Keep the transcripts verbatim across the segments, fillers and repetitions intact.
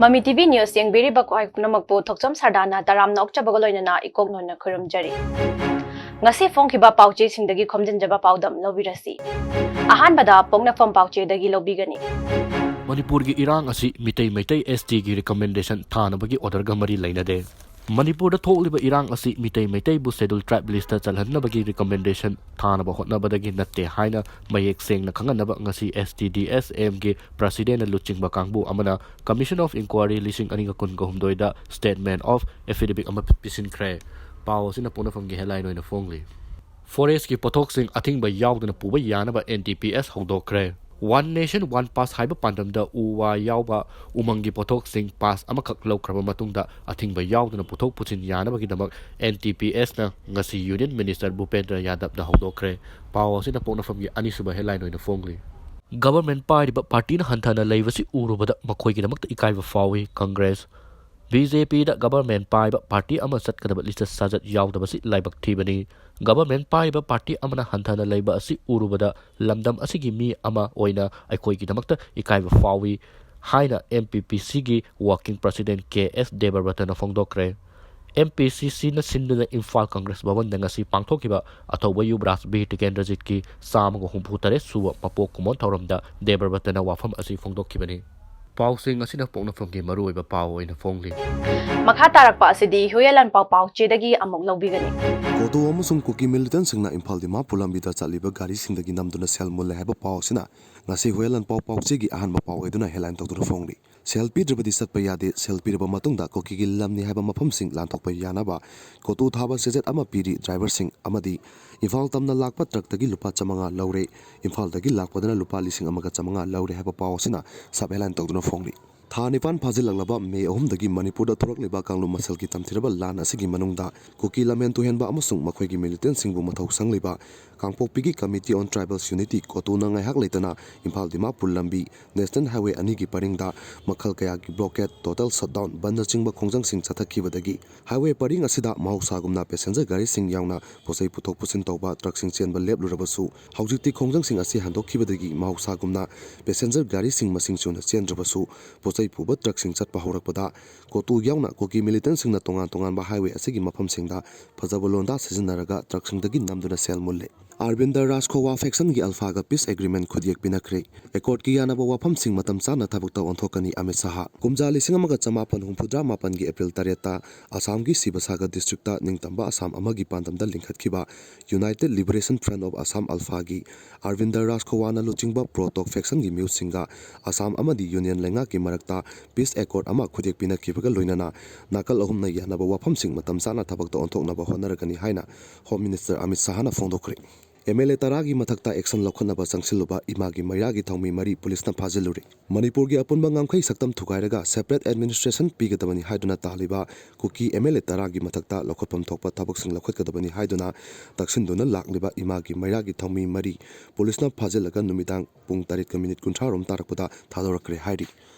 ꯃꯃꯤ TV news ꯌꯦꯡꯕꯤꯔꯤꯕ ꯈ꯭ꯋꯥꯏ ꯄꯨꯝꯅꯃꯛꯄꯨ ꯊꯣꯛꯆꯣꯝ ꯁꯔꯗꯥꯅ ꯇꯔꯥꯝꯅ ꯑꯣꯛꯆꯕꯒ ꯂꯣꯏꯅꯅ ꯏꯀꯣꯛ ꯅꯣꯟꯅ ꯈꯨꯔꯨꯝꯖꯔꯤ꯫ ꯉꯁꯤ ꯐꯣꯡꯈꯤꯕ ꯄꯥꯎꯆꯦꯁꯤꯡꯗꯒꯤ ꯈꯣꯝꯖꯤꯟꯖꯕ ꯄꯥꯎꯗꯝ ꯂꯧꯕꯤꯔꯁꯤ꯫ ꯑꯍꯥꯟꯕꯗ ꯄꯣꯛꯅꯐꯝ ꯄꯥꯎꯆꯦꯗꯒꯤ ꯂꯧꯕꯤꯒꯅꯤ꯫ ꯃꯅꯤꯄꯨꯔꯒꯤ ꯏꯔꯥꯡ ꯑꯁꯤ ꯃꯤꯇꯩ ꯃꯩꯇꯩ S T ꯒꯤ recommendation ꯊꯥꯅꯕꯒꯤ order ꯒ ꯃꯔꯤ ꯂꯩꯅꯗꯦ꯫ ꯃꯅꯤꯄꯨꯔꯗ ꯊꯣꯛꯂꯤꯕ ꯏꯔꯥꯡ ꯑꯁꯤ ꯃꯤꯇꯩ ꯃꯩꯇꯩꯕꯨ Scheduled Tribe list ꯇ ꯆꯜꯍꯟꯅꯕꯒꯤ recommendation ꯊꯥꯅꯕ ꯍꯣꯠꯅꯕꯗꯒꯤ ꯅꯠꯇꯦ ꯍꯥꯏꯅ ꯃꯌꯦꯛ ꯁꯦꯡꯅ ꯈꯪꯍꯟꯅꯕ ꯉꯁꯤ S T D S M ꯒꯤ president ꯅ ꯂꯨꯆꯤꯡꯕ ꯀꯥꯡꯕꯨ ꯑꯃꯅ Commission of Inquiry ꯂꯤꯁꯤꯡ ꯑꯅꯤꯒ ꯀꯨꯟꯒ ꯍꯨꯝꯗꯣꯏꯗ statement of affidavit ꯑꯃ ꯄꯤꯁꯤꯟꯈ꯭ꯔꯦ꯫ ꯄꯥꯎ ꯑꯁꯤꯅ ꯄꯣꯛꯅꯐꯝꯒꯤ headline ꯑꯣꯏꯅ ꯐꯣꯡꯂꯤ꯫ Forest ꯀꯤ ꯄꯣꯠꯊꯣꯛꯁꯤꯡ ꯑꯊꯤꯡꯕ ꯌꯥꯎꯗꯅ ꯄꯨꯕ ꯌꯥꯅꯕ N T P S ꯍꯧꯗꯣꯛꯈ꯭ꯔꯦ꯫ One Nation One Pass ꯍꯥꯏꯕ ꯄꯥꯟꯗꯝꯗ ꯎ ꯋꯥ ꯌꯥꯎꯕ ꯎꯃꯪꯒꯤ ꯄꯣꯠꯊꯣꯛꯁꯤꯡ pass ꯑꯃꯈꯛ ꯂꯧꯈ꯭ꯔꯕ ꯃꯇꯨꯡꯗ ꯑꯊꯤꯡꯕ ꯌꯥꯎꯗꯅ ꯄꯨꯊꯣꯛ ꯄꯨꯁꯤꯟ ꯌꯥꯅꯕꯒꯤꯗꯃꯛ N T P S ꯅ ꯉꯁꯤ Union Minister ꯚꯨꯄꯦꯟꯗ꯭ꯔ ꯌꯥꯗꯕꯅ ꯍꯧꯗꯣꯛꯈ꯭ꯔꯦ꯫ ꯄꯥꯎ ꯑꯁꯤꯅ ꯄꯣꯛꯅꯐꯝꯒꯤ ꯑꯅꯤꯁꯨꯕ headline ꯑꯣꯏꯅ ꯐꯣꯡꯂꯤ꯫ Government ꯄꯥꯏꯔꯤꯕ party ꯅ ꯍꯟꯊꯅ ꯂꯩꯕꯁꯤ ꯎꯔꯨꯕꯗ ꯃꯈꯣꯏꯒꯤꯗꯃꯛꯇ ꯏꯀꯥꯏꯕ ꯐꯥꯎꯏ꯫ Congress, B J P ꯗ government ꯄꯥꯏꯕ party ꯑꯃ ꯆꯠꯀꯗꯕ ꯂꯤꯆꯠ ꯁꯥꯖꯠ ꯌꯥꯎꯗꯕꯁꯤ ꯂꯥꯏꯕꯛ ꯊꯤꯕꯅꯤ꯫ Government ꯄꯥꯏꯔꯤꯕ party ꯑꯃꯅ ꯍꯟꯊꯅ ꯂꯩꯕ ꯑꯁꯤ ꯎꯔꯨꯕꯗ ꯂꯝꯗꯝ ꯑꯁꯤꯒꯤ ꯃꯤ ꯑꯃ ꯑꯣꯏꯅ ꯑꯩꯈꯣꯏꯒꯤꯗꯃꯛꯇ ꯏꯀꯥꯏꯕ ꯐꯥꯎꯏ ꯍꯥꯏꯅ M P P C ꯒꯤ working president K S ꯗꯦꯕꯕ꯭ꯔꯇꯅ ꯐꯣꯡꯗꯣꯛꯈ꯭ꯔꯦ꯫ M P C C ꯅ ꯁꯤꯟꯗꯨꯅ ꯏꯝꯐꯥꯜ Congress ꯚꯕꯟꯗ ꯉꯁꯤ ꯄꯥꯡꯊꯣꯛꯈꯤꯕ ꯑꯊꯧꯕ ꯌꯨꯕꯔꯥꯖ ꯕꯤꯔ ꯇꯤꯀꯦꯟꯗ꯭ꯔꯖꯤꯠꯀꯤ ꯆꯥꯝꯃꯒ ꯍꯨꯝꯐꯨ ꯇꯔꯦꯠ ꯁꯨꯕ ꯃꯄꯣꯛ ꯀꯨꯝꯑꯣꯟ ꯊꯧꯔꯝꯗ ꯗꯦꯕꯕ꯭ꯔꯇꯅ ꯋꯥꯐꯝ ꯑꯁꯤ ꯐꯣꯡꯗꯣꯛꯈꯤꯕꯅꯤ꯫ ꯄꯥꯎꯁꯤꯡ ꯑꯁꯤꯅ ꯄꯣꯛꯅꯐꯝꯒꯤ ꯃꯔꯨꯑꯣꯏꯕ ꯄꯥꯎ ꯑꯣꯏꯅ ꯐꯣꯡꯂꯤ꯫ ꯃꯈꯥ ꯇꯥꯔꯛꯄ ꯑꯁꯤꯗꯤ ꯍꯨꯌꯦꯟ ꯂꯥꯟꯄꯥꯎ ꯄꯥꯎꯆꯦꯗꯒꯤ ꯑꯃꯨꯛ ꯂꯧꯕꯤꯒꯅꯤ꯫ ꯀꯣꯇꯣ ꯑꯃꯁꯨꯡ ꯀꯨꯀꯤ militant ꯁꯤꯡꯅ ꯏꯝꯐꯥꯜ ꯗꯤꯃꯥꯄꯨꯔ ꯂꯝꯕꯤꯗ ꯆꯠꯂꯤꯕ ꯒꯥꯔꯤꯁꯤꯡꯗꯒꯤ ꯅꯝꯗꯨꯅ ꯁꯦꯜ ꯃꯨꯜꯂꯦ ꯍꯥꯏꯕ ꯄꯥꯎ ꯑꯁꯤꯅ ꯉꯁꯤ ꯍꯨꯌꯦꯟ ꯂꯥꯟꯄꯥꯎ ꯄꯥꯎꯆꯦꯒꯤ ꯑꯍꯥꯟꯕ ꯄꯥꯎ ꯑꯣꯏꯗꯨꯅ headline ꯇꯧꯗꯨꯅ ꯐꯣꯡꯂꯤ꯫ ꯁꯦꯜ ꯄꯤꯗ꯭ꯔꯕꯗꯤ ꯆꯠꯄ ꯌꯥꯗꯦ, ꯁꯦꯜ ꯄꯤꯔꯕ ꯃꯇꯨꯡꯗ ꯀꯨꯀꯤꯒꯤ ꯂꯝꯅꯤ ꯍꯥꯏꯕ ꯃꯐꯝꯁꯤꯡ ꯂꯥꯟꯊꯣꯛꯄ ꯌꯥꯅꯕ ꯀꯣꯇꯨ ꯊꯥꯕ ꯆꯦꯖꯦꯠ ꯑꯃ ꯄꯤꯔꯤ driver ꯁꯤꯡ ꯑꯃꯗꯤ ꯏꯝꯐꯥꯜ ꯇꯝꯅ ꯂꯥꯛꯄ truck ꯇꯒꯤ ꯂꯨꯄꯥ ꯆꯥꯃꯉꯥ ꯂꯧꯔꯦ, ꯏꯝꯐꯥꯜꯗꯒꯤ ꯂꯥꯛꯄꯗꯅ ꯂꯨꯄꯥ ꯂꯤꯁꯤꯡ ꯑꯃꯒ ꯆꯥꯃꯉꯥ ꯂꯧꯔꯦ ꯍꯥꯏꯕ ꯄꯥꯎ ꯑꯁꯤꯅ sub headline ꯇꯧꯗꯨꯅ ꯐꯣꯡꯂꯤ꯫ ꯊꯥ ꯅꯤꯄꯥꯟ ꯐꯥꯖꯤꯜꯂꯛꯂꯕ ꯃꯦ ꯑꯍꯨꯝꯗꯒꯤ ꯃꯅꯤꯄꯨꯔꯗ ꯊꯣꯔꯛꯂꯤꯕ ꯀꯥꯡꯂꯨꯞ ꯃꯁꯦꯜꯒꯤ ꯇꯝꯊꯤꯔꯕ ꯂꯥꯟ ꯑꯁꯤꯒꯤ ꯃꯅꯨꯡꯗ ꯀꯨꯀꯤ ꯂꯝꯍꯦꯟ ꯇꯨꯍꯦꯟꯕ ꯑꯃꯁꯨꯡ ꯃꯈꯣꯏꯒꯤ militant ꯁꯤꯡꯕꯨ ꯃꯊꯧ ꯁꯪꯂꯤꯕ ꯀꯥꯡꯄꯣꯛꯄꯤꯒꯤ Committee on Tribal Unity, ꯀꯣꯇꯨꯅ ꯉꯥꯏꯍꯥꯛ ꯂꯩꯇꯅ ꯏꯝꯐꯥꯜ ꯗꯤꯃꯥꯄꯨꯔ ꯂꯝꯕꯤ National Highway ꯑꯅꯤꯒꯤ ꯄꯔꯤꯡꯗ ꯃꯈꯜ ꯀꯌꯥꯒꯤ blockade, total shutdown, ꯕꯟꯗꯅꯆꯤꯡꯕ ꯈꯣꯡꯖꯪꯁꯤꯡ ꯆꯠꯊꯈꯤꯕꯗꯒꯤ highway ꯄꯔꯤꯡ ꯑꯁꯤꯗ ꯃꯍꯧꯁꯥꯒꯨꯝꯅ passenger ꯒꯥꯔꯤꯁꯤꯡ ꯌꯥꯎꯅ ꯄꯣꯠꯆꯩ ꯄꯨꯊꯣꯛ ꯄꯨꯁꯤꯟ ꯇꯧꯕ truck ꯁꯤꯡ ꯆꯦꯟꯕ ꯂꯦꯞꯂꯨꯔꯕꯁꯨ, ꯍꯧꯖꯤꯛꯇꯤ ꯈꯣꯡꯖꯪꯁꯤꯡ ꯑꯁꯤ ꯍꯟꯗꯣꯛꯈꯤꯕꯗꯒꯤ ꯃꯍꯧꯁꯥꯒꯨꯝꯅ passenger ꯒꯥꯔꯤꯁꯤꯡ ꯃꯁꯤꯡ ꯁꯨꯅ ꯆꯦꯟꯗ꯭ꯔꯕꯁꯨ, ꯄꯣꯠꯆꯩ ꯄꯨꯕ ꯇ꯭ꯔꯛꯁꯤꯡ ꯆꯠꯄ ꯍꯧꯔꯛꯄꯗ ꯀꯣꯇꯨ ꯌꯥꯎꯅ ꯀꯨꯀꯤ ꯃꯤꯂꯤꯇꯦꯟꯁꯤꯡꯅ ꯇꯣꯉꯥꯟ ꯇꯣꯉꯥꯟꯕ ꯍꯥꯏꯋꯦ ꯑꯁꯤꯒꯤ ꯃꯐꯝꯁꯤꯡꯗ ꯐꯖꯕ ꯂꯣꯟꯗꯥ ꯁꯤꯖꯤꯟꯅꯔꯒ ꯇ꯭ꯔꯛꯁꯤꯡꯗꯒꯤ ꯅꯝꯗꯨꯅ ꯁꯦꯜ ꯃꯨꯜꯂꯦ꯫ ꯑꯔꯕꯤꯟꯗ ꯔꯥꯖꯈꯣꯋꯥ ꯐꯦꯛꯁꯟꯒꯤ ꯑꯜꯐꯥꯒ ꯄꯤꯁ ꯑꯦꯒ꯭ꯔꯤꯃꯦꯟ ꯈꯨꯠꯌꯦꯛ ꯄꯤꯅꯈ꯭ꯔꯦ꯫ ꯑꯦꯀꯣꯔꯗꯀꯤ ꯌꯥꯅꯕ ꯋꯥꯐꯝꯁꯤꯡ ꯃꯇꯝ ꯆꯥꯅ ꯊꯕꯛꯇ ꯑꯣꯟꯊꯣꯛꯀꯅꯤ ꯑꯃꯤꯠ ꯁꯍꯥ꯫ ꯀꯨꯝꯖꯥ ꯂꯤꯁꯤꯡ ꯑꯃꯒ ꯆꯃꯥꯄꯟ ꯍꯨꯝꯐꯨꯇꯔꯥ ꯃꯥꯄꯟꯒꯤ ꯑꯦꯄ꯭ꯔꯤꯜ ꯇꯔꯦꯠꯇ ꯑꯁꯥꯝꯒꯤ ꯁꯤꯕꯁꯥꯒꯔ ꯗꯤꯁꯇ꯭ꯔꯤꯛꯇ ꯅꯤꯡꯇꯝꯕ ꯑꯁꯥꯝ ꯑꯃꯒꯤ ꯄꯥꯟꯗꯝꯗ ꯂꯤꯡꯈꯠꯈꯤꯕ United Liberation Front of Assam, ꯑꯜꯐꯥꯒꯤ ꯑꯔꯕꯤꯟꯗ ꯔꯥꯖꯈꯣꯋꯥꯅ ꯂꯨꯆꯤꯡꯕ ꯄ꯭ꯔꯣ ꯇꯣꯛ ꯐꯦꯛꯁꯟꯒꯤ ꯃꯤꯍꯨꯠꯁꯤꯡꯒ ꯑꯁꯥꯝ ꯑꯃꯗꯤ ꯌꯨꯅꯤꯌꯟ ꯂꯩꯉꯥꯛꯀꯤ ꯃꯔꯛꯇ ꯄꯤꯁ ꯑꯦꯀꯣꯔꯗ ꯑꯃ ꯈꯨꯠꯌꯦꯛ ꯄꯤꯅꯈꯤꯕꯒ ꯂꯣꯏꯅꯅ ꯅꯥꯀꯜ ꯑꯍꯨꯝꯅ ꯌꯥꯅꯕ ꯋꯥꯐꯝꯁꯤꯡ ꯃꯇꯝ ꯆꯥꯅ ꯊꯕꯛꯇ ꯑꯣꯟꯊꯣꯛꯅꯕ ꯍꯣꯠꯅꯔꯒꯅꯤ ꯍꯥꯏꯅ ꯍꯣꯝ ꯃꯤꯅꯤꯁꯇꯔ ꯑꯃꯤꯠ ꯁꯍꯥꯅ ꯐꯣꯡꯗꯣꯛꯈ꯭ꯔꯦ꯫ ꯑꯦꯝ ꯑꯦꯜ ꯑꯦ ꯇꯔꯥꯒꯤ ꯃꯊꯛꯇ ꯑꯦꯛꯁꯟ ꯂꯧꯈꯠꯅꯕ ꯆꯪꯁꯤꯜꯂꯨꯕ ꯏꯃꯥꯒꯤ ꯃꯩꯔꯥꯒꯤ ꯊꯧꯃꯤ ꯃꯔꯤ ꯄꯨꯂꯤꯁꯅ ꯐꯥꯖꯤꯜꯂꯨꯔꯦ꯫ ꯃꯅꯤꯄꯨꯔꯒꯤ ꯑꯄꯨꯟꯕ ꯉꯝꯈꯩ ꯁꯛꯇꯝ ꯊꯨꯒꯥꯏꯔꯒ ꯁꯦꯄꯔꯦꯠ ꯑꯦꯗꯃꯤꯅꯤꯁꯇ꯭ꯔꯦꯁꯟ ꯄꯤꯒꯗꯕꯅꯤ ꯍꯥꯏꯗꯨꯅ ꯇꯥꯜꯂꯤꯕ ꯀꯨꯀꯤ ꯑꯦꯝ ꯑꯦꯜ ꯑꯦ ꯇꯔꯥꯒꯤ ꯃꯊꯛꯇ ꯂꯧꯈꯠꯐꯝ ꯊꯣꯛꯄ ꯊꯕꯛꯁꯤꯡ ꯂꯧꯈꯠꯀꯗꯕꯅꯤ ꯍꯥꯏꯗꯨꯅ ꯇꯛꯁꯤꯟꯗꯨꯅ ꯂꯥꯛꯂꯤꯕ ꯏꯃꯥꯒꯤ ꯃꯩꯔꯥꯒꯤ ꯊꯧꯃꯤ ꯃꯔꯤ ꯄꯨꯂꯤꯁꯅ ꯐꯥꯖꯤꯜꯂꯒ ꯅꯨꯃꯤꯗꯥꯡ ꯄꯨꯡ ꯇꯔꯦꯠꯀ ꯃꯤꯅꯤꯠ ꯀꯨꯟꯊ꯭ꯔꯥ ꯔꯣꯝ ꯇꯥꯔꯛꯄꯗ ꯊꯥꯗꯣꯔꯛꯈ꯭ꯔꯦ ꯍꯥꯏꯔꯤ꯫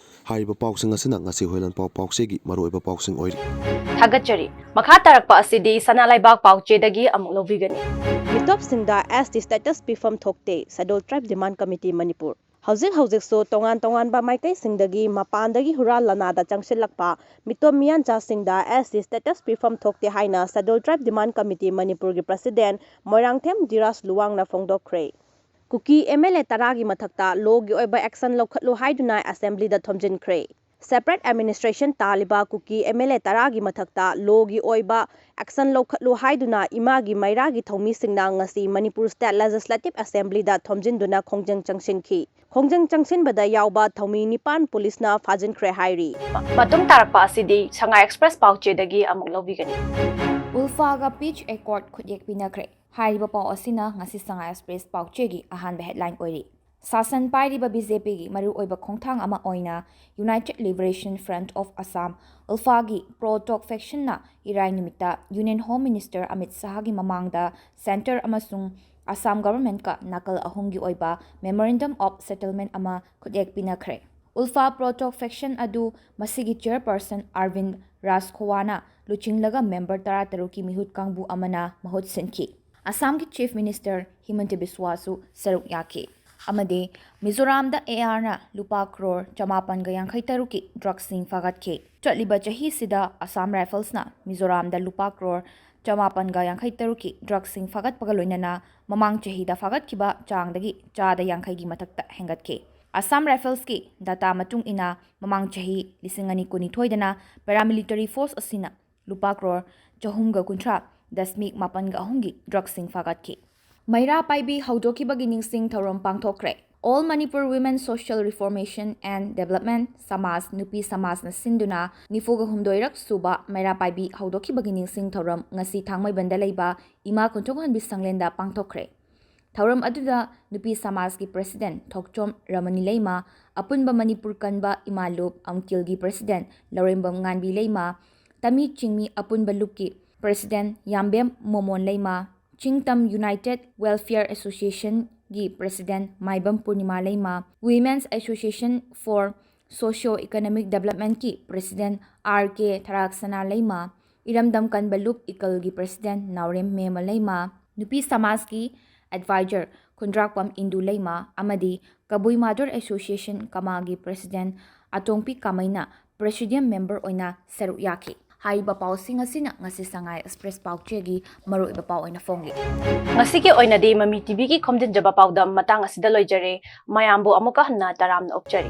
ꯍꯥꯏꯔꯤꯕ ꯄꯥꯎꯁꯤꯡ ꯑꯁꯤꯅ ꯉꯁꯤ ꯍꯨꯏꯂꯟꯄꯥꯎ ꯄꯥꯎꯆꯦꯒꯤ ꯃꯔꯨꯑꯣꯏꯕ ꯄꯥꯎꯁꯤꯡ ꯑꯣꯏꯔꯤ꯫ ꯊꯥꯒꯠꯆꯔꯤ꯫ ꯃꯈꯥ ꯇꯥꯔꯛꯄ ꯑꯁꯤꯗꯤ ꯁꯅꯥ ꯂꯩꯕꯥꯛ ꯄꯥꯎꯆꯦꯗꯒꯤ ꯑꯃꯨꯛ ꯂꯧꯕꯤꯒꯅꯤ꯫ ꯃꯤꯇꯣꯞꯁꯤꯡꯗ ꯑꯦꯁ ꯇꯤ ꯁ꯭ꯇꯦꯇꯁ ꯄꯤꯐꯝ ꯊꯣꯛꯇꯦ, schedule tribe demand committee Manipur. ꯍꯧꯖꯤꯛ ꯍꯧꯖꯤꯛꯁꯨ ꯇꯣꯉꯥꯟ ꯇꯣꯉꯥꯟꯕ ꯃꯥꯏꯀꯩꯁꯤꯡꯗꯒꯤ ꯃꯄꯥꯟꯗꯒꯤ ꯍꯨꯔꯥꯜ ꯂꯥꯟꯅꯥꯗ ꯆꯪꯁꯤꯜꯂꯛꯄ ꯃꯤꯇꯣꯞ ꯃꯤꯌꯥꯟꯆꯥꯁꯤꯡꯗ ꯑꯦꯁ ꯇꯤ ꯁ꯭ꯇꯦꯇꯁ ꯄꯤꯐꯝ ꯊꯣꯛꯇꯦ ꯍꯥꯏꯅ ꯁꯦꯗꯨꯜ ꯇ꯭ꯔꯥꯏꯕ ꯗꯤꯃꯥꯟ ꯀꯃꯤꯇꯤ ꯃꯅꯤꯄꯨꯔꯒꯤ ꯄ꯭ꯔꯁꯤꯗꯦꯟ ꯃꯣꯏꯔꯥꯡꯊꯦꯝ ꯙꯤꯔꯥꯖ ꯂꯨꯋꯥꯡꯅ ꯐꯣꯡꯗꯣꯛꯈ꯭ꯔꯦ꯫ ꯀꯨꯀꯤ ꯑꯦꯝ ꯑꯦꯜ ꯑꯦ ꯇꯔꯥꯒꯤ ꯃꯊꯛꯇ ꯂꯣꯒꯤ ꯑꯣꯏꯕ ꯑꯦꯛꯁꯟ ꯂꯧꯈꯠꯂꯨ ꯍꯥꯏꯗꯨꯅ ꯑꯦꯁꯦꯝꯕ꯭ꯂꯤꯗ ꯊꯣꯝꯖꯤꯟꯈ꯭ꯔꯦ꯫ ꯁꯦꯄꯔꯦꯠ ꯑꯦꯗꯃꯤꯅꯤꯁꯇ꯭ꯔꯦꯁꯟ ꯇꯥꯜꯂꯤꯕ ꯀꯨꯀꯤ ꯑꯦꯝ ꯑꯦꯜ ꯑꯦ ꯇꯔꯥꯒꯤ ꯃꯊꯛꯇ ꯂꯣꯒꯤ ꯑꯣꯏꯕ ꯑꯦꯛꯁꯟ ꯂꯧꯈꯠꯂꯨ ꯍꯥꯏꯗꯨꯅ ꯏꯃꯥꯒꯤ ꯃꯩꯔꯥꯒꯤ ꯊꯧꯃꯤꯁꯤꯡꯅ ꯉꯁꯤ ꯃꯅꯤꯄꯨꯔ ꯁ꯭ꯇꯦꯠ ꯂꯦꯖꯤꯁꯂꯦꯇꯤꯚ ꯑꯦꯁꯦꯝꯕ꯭ꯂꯤꯗ ꯊꯣꯝꯖꯤꯟꯗꯨꯅ ꯈꯣꯡꯖꯪ ꯆꯪꯁꯤꯟꯈꯤ꯫ ꯈꯣꯡꯖꯪ ꯆꯪꯁꯤꯟꯕꯗ ꯌꯥꯎꯕ ꯊꯧꯃꯤ ꯅꯤꯄꯥꯟ ꯄꯨꯂꯤꯁꯅ ꯐꯥꯖꯤꯟꯈ꯭ꯔꯦ ꯍꯥꯏꯔꯤ꯫ ꯃꯇꯨꯡ ꯇꯥꯔꯛꯄ ꯑꯁꯤꯗꯤ ꯁꯉꯥꯏ ꯑꯦꯛꯁꯄ꯭ꯔꯦꯁ ꯄꯥꯎꯆꯦꯗꯒꯤ ꯑꯃꯨꯛ ꯂꯧꯕꯤꯒꯅꯤ꯫ ꯎꯜꯐꯥꯒ ꯄꯤꯁ ꯑꯦꯀꯣꯔꯗ ꯈꯨꯠꯌꯦꯛ ꯄꯤꯅꯈ꯭ꯔꯦ꯫ ꯍꯥꯏꯔꯤꯕ ꯄꯥꯎ ꯑꯁꯤꯅ ꯉꯁꯤ ꯁꯉꯥꯏ ꯑꯦꯛꯁꯄ꯭ꯔꯦꯁ ꯄꯥꯎꯆꯦꯒꯤ ꯑꯍꯥꯟꯕ ꯍꯦꯗꯂꯥꯏꯟ ꯑꯣꯏꯔꯤ꯫ ꯁꯥꯁꯟ ꯄꯥꯏꯔꯤꯕ ꯕꯤ ꯖꯦ ꯄꯤꯒꯤ ꯃꯔꯨꯑꯣꯏꯕ ꯈꯣꯡꯊꯥꯡ ꯑꯃ ꯑꯣꯏꯅ United Liberation Front of Assam, ꯎꯜꯐꯥꯒꯤ ꯄ꯭ꯔꯣ ꯇꯣꯛ ꯐꯦꯛꯁꯟꯅ ꯏꯔꯥꯏ ꯅꯨꯃꯤꯠꯇ ꯌꯨꯅꯤꯌꯟ ꯍꯣꯝ ꯃꯤꯅꯤꯁꯇꯔ ꯑꯃꯤꯠ ꯁꯍꯥꯒꯤ ꯃꯃꯥꯡꯗ ꯁꯦꯟꯇꯔ ꯑꯃꯁꯨꯡ ꯑꯁꯥꯝ ꯒꯚꯔꯟꯃꯦꯟꯠꯀ ꯅꯥꯀꯜ ꯑꯍꯨꯝꯒꯤ ꯑꯣꯏꯕ Memorandum of Settlement ꯑꯃ ꯈꯨꯠꯌꯦꯛ ꯄꯤꯅꯈ꯭ꯔꯦ꯫ ꯎꯜꯐꯥ ꯄ꯭ꯔꯣ ꯇꯣꯛ ꯐꯦꯛꯁꯟ ꯑꯗꯨ ꯃꯁꯤꯒꯤ ꯆꯦꯌꯔꯄꯔꯁꯟ ꯑꯔꯕꯤꯟ ꯔꯥꯖꯈꯣꯋꯥꯅ ꯂꯨꯆꯤꯡꯂꯒ ꯃꯦꯝꯕꯔ ꯇꯔꯥꯇꯔꯨꯛꯀꯤ ꯃꯤꯍꯨꯠ ꯀꯥꯡꯕꯨ ꯑꯃꯅ ꯃꯍꯨꯠ ꯁꯤꯟꯈꯤ꯫ ꯑꯁꯥꯝꯒꯤ ꯆꯤꯐ ꯃꯤꯅꯤꯁꯇꯔ ꯍꯤꯃꯟꯇ ꯕꯤꯁ꯭ꯋꯥꯁꯨ ꯁꯔꯨꯛ ꯌꯥꯈꯤ꯫ ꯑꯃꯗꯤ ꯃꯤꯖꯣꯔꯥꯝꯗ ꯑꯦ ꯑꯥꯔꯅ ꯂꯨꯄꯥ ꯀ꯭ꯔꯣꯔ ꯆꯃꯥꯄꯟꯒ ꯌꯥꯡꯈꯩ ꯇꯔꯨꯛꯀꯤ ꯗ꯭ꯔꯒꯁꯤꯡ ꯐꯥꯒꯠꯈꯤ꯫ ꯆꯠꯂꯤꯕ ꯆꯍꯤꯁꯤꯗ ꯑꯁꯥꯝ ꯔꯥꯏꯐꯜꯁꯅ ꯃꯤꯖꯣꯔꯥꯝꯗ ꯂꯨꯄꯥ ꯀ꯭ꯔꯣꯔ ꯆꯃꯥꯄꯟꯒ ꯌꯥꯡꯈꯩ ꯇꯔꯨꯛꯀꯤ ꯗ꯭ꯔꯒꯁꯤꯡ ꯐꯥꯒꯠꯄꯒ ꯂꯣꯏꯅꯅ ꯃꯃꯥꯡ ꯆꯍꯤꯗ ꯐꯥꯒꯠꯈꯤꯕ ꯆꯥꯡꯗꯒꯤ ꯆꯥꯗ ꯌꯥꯡꯈꯩꯒꯤ ꯃꯊꯛꯇ ꯍꯦꯟꯒꯠꯈꯤ꯫ ꯑꯁꯥꯝ ꯔꯥꯏꯐꯜꯁꯀꯤ ꯗꯥꯇꯥ ꯃꯇꯨꯡ ꯏꯟꯅ ꯃꯃꯥꯡ ꯆꯍꯤ ꯂꯤꯁꯤꯡ ꯑꯅꯤ ꯀꯨꯟꯅꯤꯊꯣꯏꯗꯅ ꯄꯦꯔꯥꯃꯤꯂꯤꯇꯔꯤ ꯐꯣꯔꯁ ꯑꯁꯤꯅ ꯂꯨꯄꯥ ꯀ꯭ꯔꯣꯔ ꯆꯍꯨꯝꯒ ꯀꯨꯟꯊ꯭ꯔꯥ ꯗꯁꯃꯤꯛ ꯃꯥꯄꯟꯒ ꯑꯍꯨꯝꯒꯤ ꯗ꯭ꯔꯒꯁꯤꯡ ꯐꯥꯒꯠꯈꯤ꯫ ꯃꯩꯔꯥ ꯄꯥꯏꯕꯤ ꯍꯧꯗꯣꯛꯈꯤꯕꯒꯤ ꯅꯤꯡꯁꯤꯡ ꯊꯧꯔꯝ ꯄꯥꯡꯊꯣꯛꯈ꯭ꯔꯦ꯫ All Manipur Women Social Reformation and Development ꯁꯃꯥꯖ, ꯅꯨꯄꯤ ꯁꯃꯥꯖꯅ ꯁꯤꯟꯗꯨꯅ ꯅꯤꯐꯨꯒ ꯍꯨꯝꯗꯣꯏꯔꯛ ꯁꯨꯕ ꯃꯩꯔꯥ ꯄꯥꯏꯕꯤ ꯍꯧꯗꯣꯛꯈꯤꯕꯒꯤ ꯅꯤꯡꯁꯤꯡ ꯊꯧꯔꯝ ꯉꯁꯤ ꯊꯥꯡꯃꯩꯕꯟꯗ ꯂꯩꯕ ꯏꯃꯥ ꯀꯣꯟꯊꯣꯡꯍꯟꯕꯤ ꯁꯪꯂꯦꯟꯗ ꯄꯥꯡꯊꯣꯛꯈ꯭ꯔꯦ꯫ ꯊꯧꯔꯝ ꯑꯗꯨꯗ ꯅꯨꯄꯤ ꯁꯃꯥꯖꯀꯤ ꯄ꯭ꯔꯦꯁꯤꯗꯦꯟꯠ ꯊꯣꯛꯆꯣꯝ ꯔꯃꯅꯤ ꯂꯩꯃ, ꯑꯄꯨꯟꯕ ꯃꯅꯤꯄꯨꯔ ꯀꯟꯕ ꯏꯃꯥ ꯂꯨꯞ ꯑꯝꯀꯤꯜꯒꯤ ꯄ꯭ꯔꯦꯁꯤꯗꯦꯟꯠ ꯂꯧꯔꯦꯝꯕꯝ ꯉꯥꯟꯕꯤ ꯂꯩꯃ, ꯇꯃꯤ ꯆꯤꯡꯃꯤ ꯑꯄꯨꯟꯕ ꯂꯨꯞꯀꯤ ꯄ꯭ꯔꯦꯁꯤꯗꯦꯟꯠ ꯌꯥꯝꯕꯦꯝ ꯃꯣꯃꯣꯟ ꯂꯩꯃ, ꯆꯤꯡꯇꯝ ꯌꯨꯅꯥꯏꯇꯦꯗ ꯋꯦꯜꯐꯤꯌꯔ ꯑꯦꯁꯣꯁꯤꯌꯦꯁꯟꯒꯤ ꯄ꯭ꯔꯦꯁꯤꯗꯦꯟꯠ ꯃꯥꯏꯕꯝ ꯄꯨꯔꯅꯤꯃꯥ ꯂꯩꯃ, Women's Association for Socio Economic Developmentꯀꯤ ꯄ꯭ꯔꯦꯁꯤꯗꯦꯟꯠ ꯑꯥꯔ ꯀꯦ ꯊꯔꯥꯛꯁꯅꯥ ꯂꯩꯃ, ꯏꯔꯝꯗꯝ ꯀꯟꯕ ꯂꯨꯞ ꯏꯀꯜꯒꯤ ꯄ꯭ꯔꯦꯁꯤꯗꯦꯟꯠ ꯅꯥꯎꯔꯦꯝ ꯃꯦꯃ ꯂꯩꯃ, ꯅꯨꯄꯤ ꯁꯃꯥꯖꯀꯤ ꯑꯦꯗꯚꯥꯏꯖꯔ ꯈꯨꯟꯗ꯭ꯔꯥꯛꯄꯝ ꯏꯟꯗꯨ ꯂꯩꯃ ꯑꯃꯗꯤ ꯀꯕꯨꯏ ꯃꯥꯗꯔ ꯑꯦꯁꯣꯁꯤꯌꯦꯁꯟ ꯀꯃꯥꯒꯤ ꯄ꯭ꯔꯦꯁꯤꯗꯦꯟꯠ ꯑꯇꯣꯡꯄꯤ ꯀꯥꯃꯩꯅ ꯄ꯭ꯔꯦꯁꯤꯗꯤꯌꯝ ꯃꯦꯝꯕꯔ ꯑꯣꯏꯅ ꯁꯔꯨꯛ ꯌꯥꯈꯤ꯫ ꯍꯥꯏꯔꯤꯕ ꯄꯥꯎꯁꯤꯡ ꯑꯁꯤꯅ ꯉꯁꯤ ꯁꯉꯥꯏ ꯑꯦꯛꯁꯄ꯭ꯔꯦꯁ ꯄꯥꯎꯆꯦꯒꯤ ꯃꯔꯨꯑꯣꯏꯕ ꯄꯥꯎ ꯑꯣꯏꯅ ꯐꯣꯡꯂꯤ꯫ ꯉꯁꯤꯒꯤ ꯑꯣꯏꯅꯗꯤ ꯃꯃꯤ ꯇꯤꯚꯤꯒꯤ ꯈꯣꯝꯖꯤꯟꯖꯕ ꯄꯥꯎꯗꯝ ꯃꯇꯥꯡ ꯑꯁꯤꯗ ꯂꯣꯏꯖꯔꯦ꯫ ꯃꯌꯥꯝꯕꯨ ꯑꯃꯨꯛꯀ ꯍꯟꯅ ꯇꯔꯥꯝꯅ ꯑꯣꯛꯆꯔꯤ꯫